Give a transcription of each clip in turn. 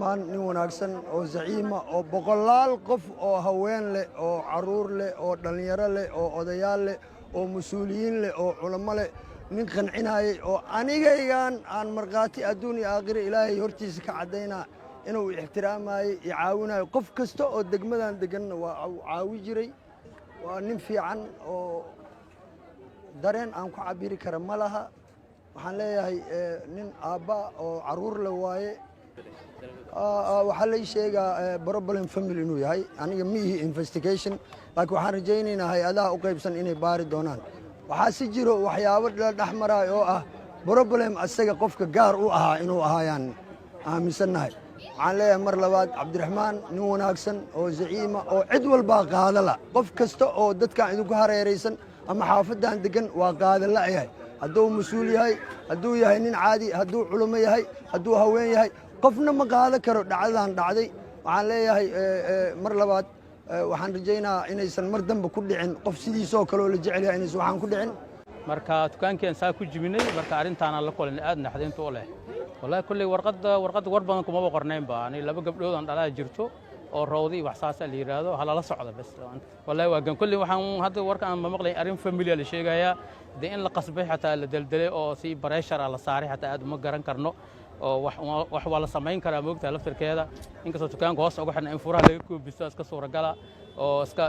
Nin wanaagsan oo zaciima oo boqolaal qof oo haween leh oo carruur leh oo dhallinyaro leh oo odayaal leh oo mas-uuliyiin leh oo culamo leh, nin qancinayay oo anigaygan aan markhaati adduun iyo aakhiro Ilaahay hortiisa ka caddaynaa inuu ixtiraamayey iyo caawinayo. Qof kasta oo degmadan deganna waa uu caawi jiray. Waa nin fiican oo dareen aan ku cabiri kara ma laha. Waxaan leeyahay nin aabba oo carruur le waaye. Waxaa lay sheegaa problem family inuu yahay. Aniga ma ihi investigation, laakiin waxaan rajaynaynaa hay-adaha u qaybsan inay baari doonaan. Waxaa si jiro waxyaabo la dhex maraayo oo ah problem asaga qofka gaar u ahaa inuu ahaayaan aaminsannahay. Waxaan leeyahay mar labaad, Cabdiraxmaan nin wanaagsan oo zaciima oo cid walbaa qaadala. Qof kasta oo dadkan idinku hareeraysan ama xaafaddan degan waa qaadala yahay, hadduu mas-uul yahay, hadduu yahay nin caadi, hadduu culamo yahay, hadduu haween yahay, qofna ma qaadan karo dhacdadan dhacday. Waxaan leeyahay mar labaad, waxaan rajaynaa inaysan mar dambe ku dhicin qof sidiisoo kale oo la jecel yahay inaysan waxaan ku dhicin. Marka dukaankii saa ku jibinay, marka arrintaanaan la kulanay aad naxdinta u leh. Wallahi kolley warqadda war badan kumaba qornaynba. Ani laba gabdhood aan dhalaa jirto oo rawdi wax saasa la yidhaahdo, halala socda bes. Wallahi waa gan. Kolley waxaan hadda warka aan ma maqlay, arrin family la sheegayaa dee, in la qasbay, xataa la deldelay oo si pressure ah la saaray, xataa aad uma garan karno oo wax waa la samayn karaa, moogtaha laftirkeeda. Inkastoo dukaanka hoos uga xidhna, in furaha laga koobisto iska suuragala oo iska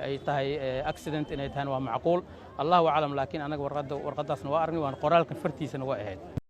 ay tahay accident inay tahayna waa macquul, Allahu aclam. Laakiin anaga warqaddaasna waa aragnay, waan qoraalka fartiisana waa ahayd.